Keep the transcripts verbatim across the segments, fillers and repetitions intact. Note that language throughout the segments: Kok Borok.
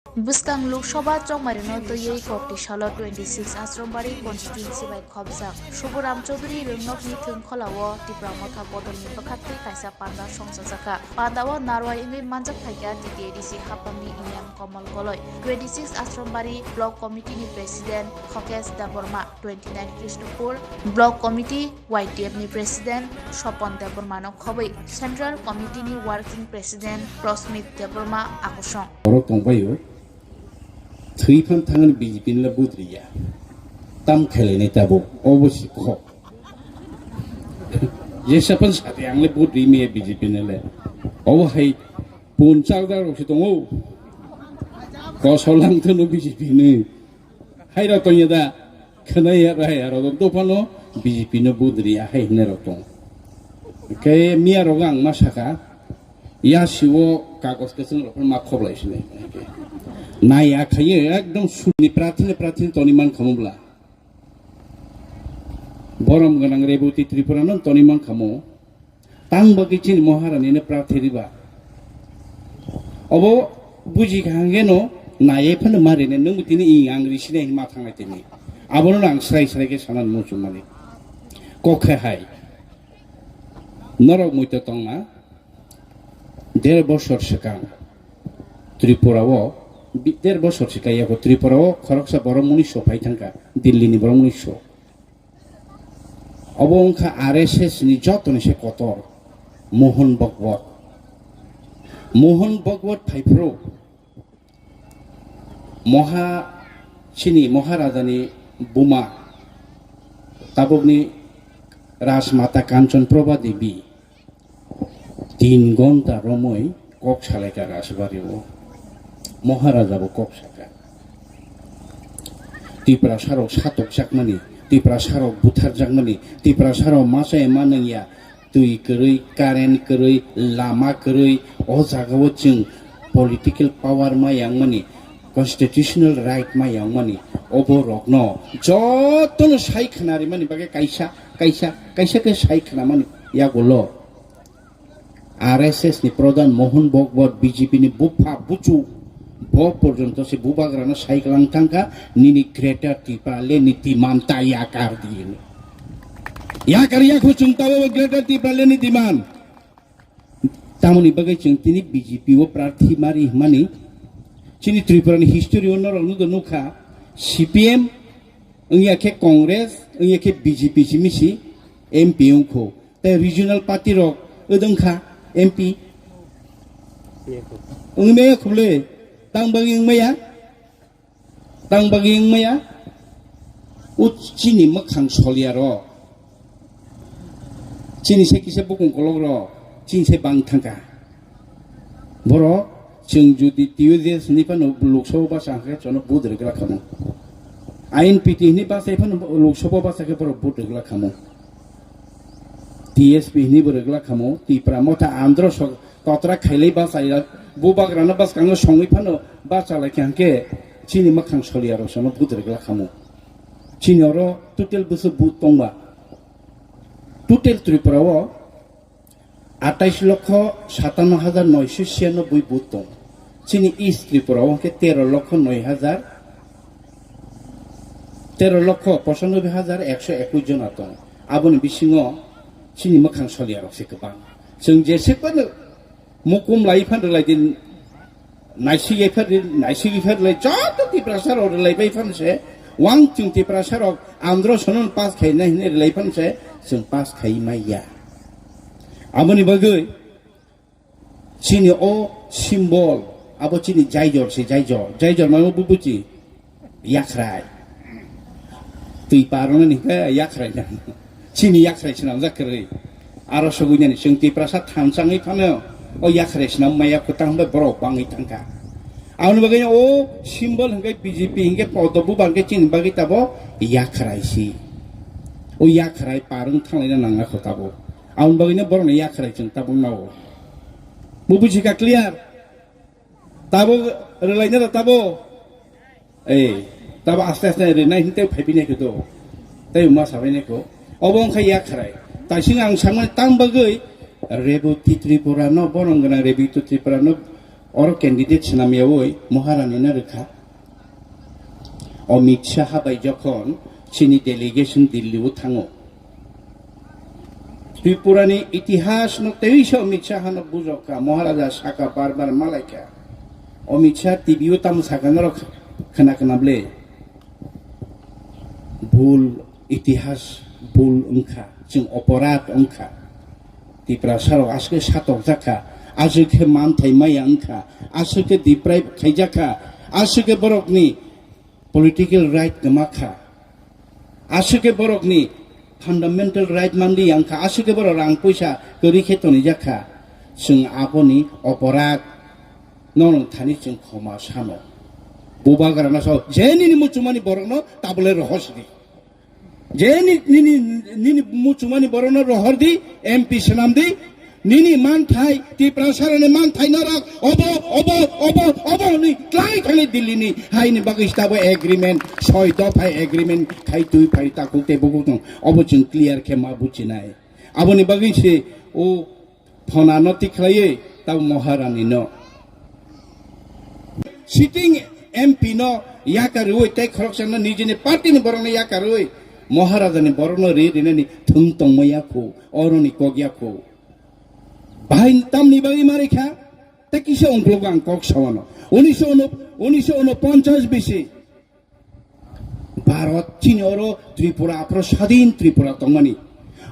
Bwskang Lok Sabha chongmarino twiwi kok tisalo twenty six Asrambari constituency bai khopjak Suboram Chowdhury Rwngnokni thwngkholao Tipra Motha bodolni bwkhaktwi kaisa panda songchajakha. Pandao narwai wngwi manjak phaikha T T A D C haphangni E M Komal Goloi, twenty six Asrambari Block Committee ni President Khokesh Debbarma, twenty nine Krishnapur Block Committee Y T F ni President Sopon Debbarma no khobwi Central Committee ni Working President Prosmit Debbarma akosong. Borok tongbaio, thwi phan thangani B J P ni le budriya. Tam khailai nai tabuk, obo si khok. Jesa phan sati ang le budri me B J P ni le. Obo hai pun chal da rok si tongo. Kosol lang thano B J P ni. Hai rok tongya da, khwnai ya, rai ya rok dophano B J P no budri ya hai hinai rok tong. Khe miya rok ang ma saka, ya siwo kagos kwchwng rok ma khoblai sinai. Nai ya khaye ekdom suni prathini prathini toni man khamu bla. Borom gwnang Reboti Tripura no toni man khamu. Tang bagwi chini Maharani no prathi riba. Obo buji kaham geno naiye phano ma rene nwng tini i ang ri sinai ma thangnai tini. Abono ang srai srai khe sanan muchung mani. Kokhe hai. Norok muito tongna der bosor swkang Tripura o bi-, der bosor swkang yako Tripura o khoroksa borok muni so phai thangka Delhi ni borok muni so. Obo wngkha R S S ni jotoni se kotor Mohon Bhagwat. Mohon Bhagwat phaiphuru Moha chini Moharajani buma tabukni Rajmata Kanchan Prabha Devi. Tin gonta romwi kok salaikha Rajbari o. Maharaja bo kok saka. Tiprasa rok satokjakmani, Tiprasa rok butharjakmani, Tiprasa rok machaya manwngya, twi kwrwi, current kwrwi, lama kwrwi, o jagao chwng political power ma yangmani, constitutional right ma yangmani, obo rokno jotono sai khwnarimani bagwi kaisa, kaisa, kaisa khe sai khwnamani yagulo. R S S ni pradhan Mohon Bhagwat, B J P ni bupha buchu, bo porjonto se bubagrano sai kwlang thangkha, nini Greater Tipraland ni demand ta yakar di. Yakar yakho chwng tabo Greater Tipraland ni demand. Tamoni bagwi chwng tini B J P o prarthi mari hwnmani chini Tripura ni history o norok nukha, C P M wngya khe Congress, wngya khe B J P simi si M P wngkho. Tei regional party rok wng kha M P. Wngwi maya khumle, tang bagwi wng maya, tang bagwi wng maya. O chini mwkhang soliya rok, chini se kisa bukung kolok rok, chini se bang thangkha. Borok chwng jodi T U J S ni phano Lok Sabha basa hwnkhe chono vote rwgwla khamu. I N P T ni basa phano Lok Sabha basa khe borok vote rwgwla khamu. T S P hinwi bo rwgwla khamu, Tipra Motha Andhra sok totra khailai bachaya, bubagrano bwskango songwi phano bachalai kha hwnkhe chini mwkhang soliya rok sono vote rwgwla khamu. Chini oro total bwswk vote tongba? Total Tripura o atais lokho satanno hajar noisho siyanoboi vote tong. Chini East Tripura o hwnkhe tero lokho noi hajar, tero lokho pochanoboi hajar ekso ekush jona tong. Aboni bisingo chini mwkhang soliya rok se kwbang. Chwng jese phano mukum lai phan rwlai din, naisik phar, naisik phar rwlai joto Tiprasa rok rwlai bai phan se, wang chwng Tiprasa rok Andhra sono pass khaina hinwi rwlai phan se, chwng pass khai maya. Aboni bagwi chini o symbol, abo chini jaijor se, jaijor. Jaijor mano bubuchi, yakhrai. Twi parona ni hwnkhe yakhrai na. Chini yakhrai swnamjak kwrwi. Aro sogwi nani chwng Tiprasa thansa wngwi phano o yakhrai swnam maya kwtal hwnba borok bangwi thangkha. Aboni bagwi o symbol hwnkhe B J P hwnkhe podo buba hwnkhe chini bagwi tabo yakhrai si. O yakhrai parwng thanglaina nangna kho tabo. Aboni bagwino borokno yakhrai chwng tabuk nao. Bo bujikha clear? Tabuk rwlaina da tabo? Ei, tabo aste aste rwnai hwn tei phaiphinaikhe do. Tei ma sabainaikho. Obo wngkha yakhrai. Taising ang samani tang bagwi Reboti Tripura no, borong gwnang Reboti Tripura no Oro candidate swnam yawi Maharani no rwkha. Amit Shah bai jokhon chini delegation Delhi o thango, Tripura ni itihas no tei se Amit Shah no bujokha, Maharaja saka bar bar malaikha. Amit Shah T V o tamo saka norok khna khna ble. Bul itihas bul wngkha, chwng oporad wngkha. Tiprasa rok aswk satokjakha, aswk khe manthai maya wngkha, aswk khe deprive khaijakha, aswk khe borokni political right kwmakha, aswk khe borokni fundamental right manliya wngkha, aswk khe borok rang puisa kwrwi khe tonijakha. Chwng aboni oporad norok thani chwng khoma sano. Bubagra no sao, je nini muchungmani borokno tabole rohor sidi. Je ni-, nini, nini muchungmani borokno rohor di, M P swnam di, nini manthai, Tiprasarani manthai norok, obo, obo, obo, obo hwnwi klai thangni Delhi ni haini bagwi stabo agreement, soi dophai agreement khai twi phai takhuk tei bukhuk tong. Obo chwng clear khe ma buchinai. Aboni bagwi se o phonano tikhlaiwi tabo Maharani no. Sitting M P no yakarwi tei khoroksa no nijini party ni borok no yakarwi Maharaja ni borok no ri rinani thung tongma yakho, oroni kok yakho. Bahai tamni bagwi marikha, tei kisa ungklugo ang kok sawano. Unisho uno, unisho uno ponchas bisi. Bharot chini oro Tripura, aphro sadin Tripura tongmani.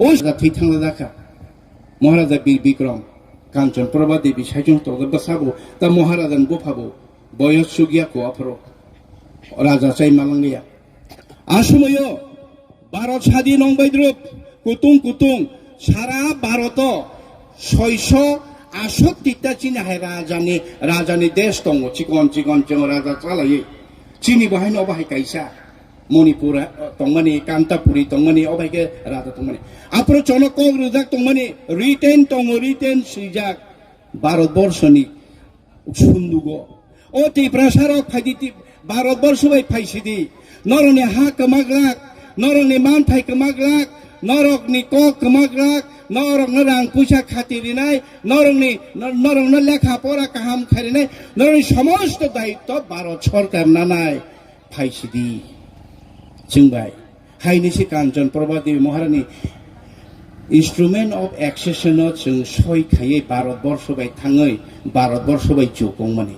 O jaga thwi thangla jakha. Maharaja Bir Bikram, Kanchan Prabha Devi saichung tokjak bwsabo, ta Maharaja ni buphabo, boyos chukya ko aphro. Raja chai malangya. A somoyo Bharot sadin wng bai drup, kutung kutung, sara Bharoto soiso asot tita chini hai rajani, rajani desh tongo, chikon chikon chikon raja chalai. Chini bo haino obo hai kaisa. Manipur, eh, tongmani, Kantapuri tongmani, obo hai khe raja tongmani. Aphro chono kok rwjak tongmani, written tongo, written swijak. Bharat borshoni sundugo. O Tiprasa rok phaidi ti-, Bharat borsho bai phaisidi. Norokni ha kwmaglak, norokni manthai kwmaglak, norokni kok kwmaglak, norokno rang puisa khati rinai, norokni, nor-, norokno lekha pora kaham kharinai, norokni somosto daitto Bharat sorkar nanai. Phaisidi. Chwng bai. Haini se Kanchan Prabha Devi Maharani instrument of accession no chwng soi khaiwi Bharat borsho bai thangwi Bharat borsho bai jukongmani.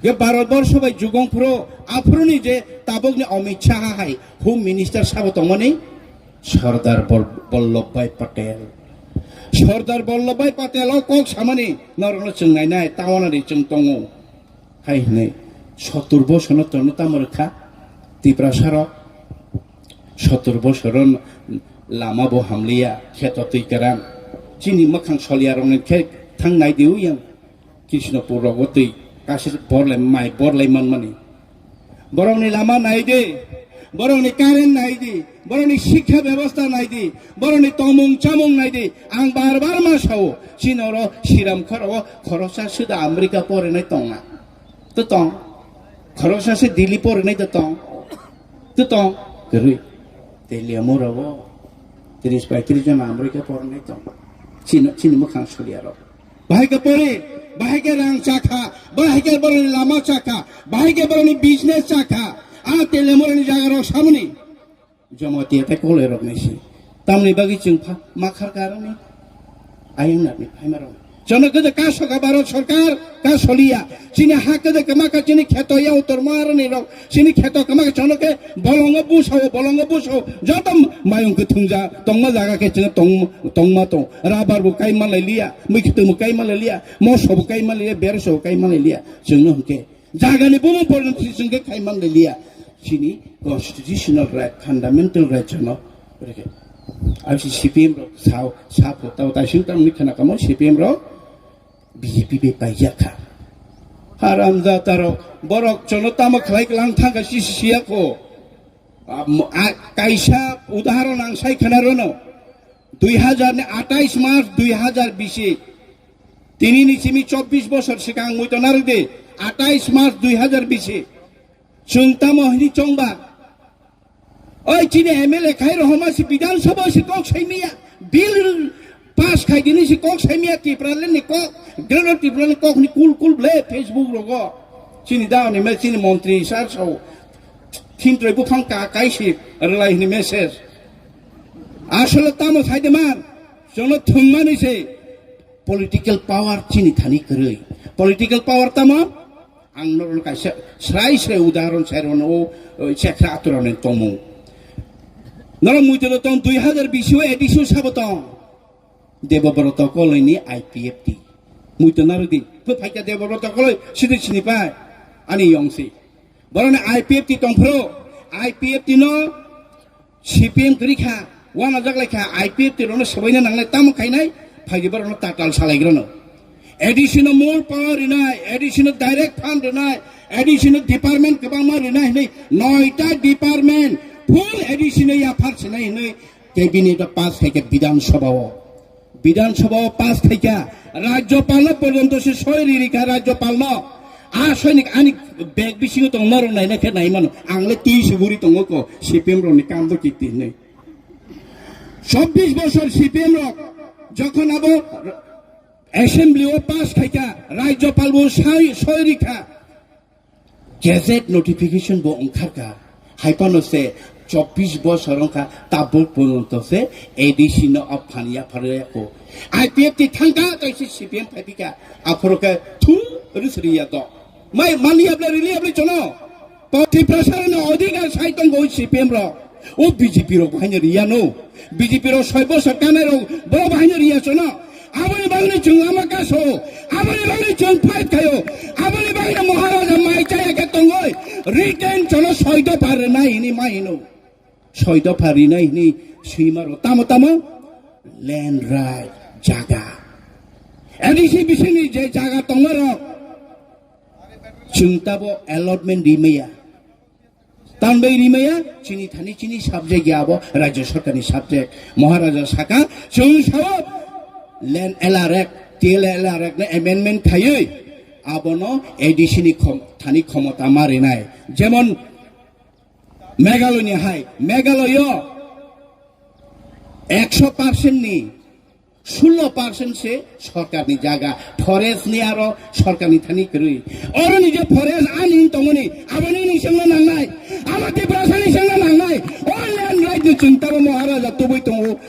Ge Bharat borsho bai jukong phro aphuruni je tabukni Amit Shah hai Home Minister sabo tongmani Sardar Bal-, Vallabhbhai Patel. Sardar Vallabhbhai Patel o kok samani norokno chwng nainai, tawana ri chwng tongo. Hai hwnwi sottur bosorno tono tamo rwkha Tiprasarok? Sottur bosorno lama bo hamliya, kheto twi kwran. Chini mwkhang soliyarokni khe thang nai di, uyang Krishnapur rogo twi kasir borlai, mai borlai manmani. Borokni lama nai di, borokni current nai di, borokni sikha bebostha nai di, borokni tomung chamung nai di. Ang bar bar ma sao, chini oro Siram khoro khoroksa suda America porinai tonga. To tong. Khoroksa se Delhi porinai to tong. To tong. Kwrwi. Delhi amura o tris paitris jon America porinai tong. Chini, chini mwkhang suliya rok. Bahai khe pori, bahai khe rang chakha, bahai khe boroni lama chakha, bahai khe boroni business chakha. A Telemurani jaga rok samani. Jamatia tei koloi rok ni si. Tamni bagwi chwng pha, ma khar karani. Ayang nani phaima rok. Jono kede ka soka Bharat sorkar, ka soliya. Chini ha kede kama ka chini kheto ya utor ma rani rok. Chini kheto kama ka jono ke bolongo busao, bolongo busao. Joto mayung ke thungja, tongma jaga ke chwng tong, tongma tong. Rabar bo kai malai liya, mui khitung bo kai malai liya, moso bo kai malai liya, berso bo kai malai liya. Chwng no hwnkhe. Jagani bumung porno thwi chwng khe khai man liya. Chini constitutional right, fundamental right jono reke. Abisi C P M rok sao, sapo tao taising tang ni khana kamo C P M rok B J P bai paijak kha. Haram jata rok, borok jono tamo khlai klang thangka si si siya ko. A, mo-, a, kaisa udaharon ang sai khana rono. Dui hajar ni atais March dui hajar bisi. Tini ni simi chobbish bosor sikang mui to narwk di, atais March dui hajar bisi. Chwng tamo hini chongba? Oi, chini M L A khai rohoma si Bidhan Sabha si kok sai miya. Bill Pass khai dini si kok saimya Tipraland ni kok, Greater Tipraland ni kok ni kul kul ble Facebook rogo. Chini da ni me chini montri sar so. Thin troi buphang ka kai si relai ni message. Asolo tamo sai de man. Jono thungmani se political power chini thani kwrwi. Political power tamo? Ang norok kaisa srai srai udahoron sai rwno o, o, chekra aturani tongmung. Norok muitwino tong dui hazar bish o A D C o sabo tong. Debobroto Koloi ni I P F T. Muitwino narwdi. Pho phaikha Debobroto Koloi sidi sini pai. Ani yongsi. Boroni I P F T tongphro. I P F T no C P M kwrwi kha, wanajak lai kha, I P F T rokno swbaina nangnai, tamo khainai, phaidi borokno tatal salaigrano. A D C no more power rinai, A D C no direct fund rinai, A D C no department kwbangma rinai hinwi, noita department full A D C no yaphar sinai hinwi cabinet o pass khaikha Bidhan Sabha o. Bidhan Sabha o pass khaikha, Rajyapal no porjonto se soi ririkha Rajyapal no. A sainik ani bag bisingo tong norok naina khe nai mano. Ang le twi se guri tongo ko, C P M rok ni kam bo kiti hinwi. Chobbish bosor C P M rok jokhon abo assembly o pass khaikha, Rajyapal bo sai, soi rikha. Gazette notification bo wngkharkha. Hai phano se chobbish bosor wngkha, tabuk porjonto se A D C no o phan yapharwi ya kho. I P F T thangkha, kaisa C P M phaiphikha. Aphuru khe thu rwsri ya to. Mai mani yapla rili yapli chono. Tiprasa no odhikar sai tongo C P M rok. O B J P rok bahai no riya no. B J P rok soi bosor kanai rok bo bahai no riya chono. Aboni bagwi chwng lama kaso, aboni bagwi chwng fight khaio, aboni bagwi Maharaja mai chaya khe tongoi, written chono soi dopha rinai hini ma hino. Soi dopha rinai hini swima rok tamo tamo land right jaga. A D C bisingni je jaga tongma rok chwng tabo allotment rimaya. Tambai rimaya, chini thani chini subject ya abo, Rajya Sarkar ni subject. Maharaja saka, chwng sao, land L R Act, T L L R Act no amendment khaiwi, abono A D C ni khom-, thani khomota ma rinai. Jemon, Meghalaya ni hai, Meghalaya o ekso percent ni sullo percent se sorkarni jaga, forest ni aro sorkarni thani kwrwi. Oroni je forest ani tongoni, aboni ni sengna nangnai, abo Tiprasa ni sengna nangnai, o land right ni chwng tabo Maharaja tubui tongo.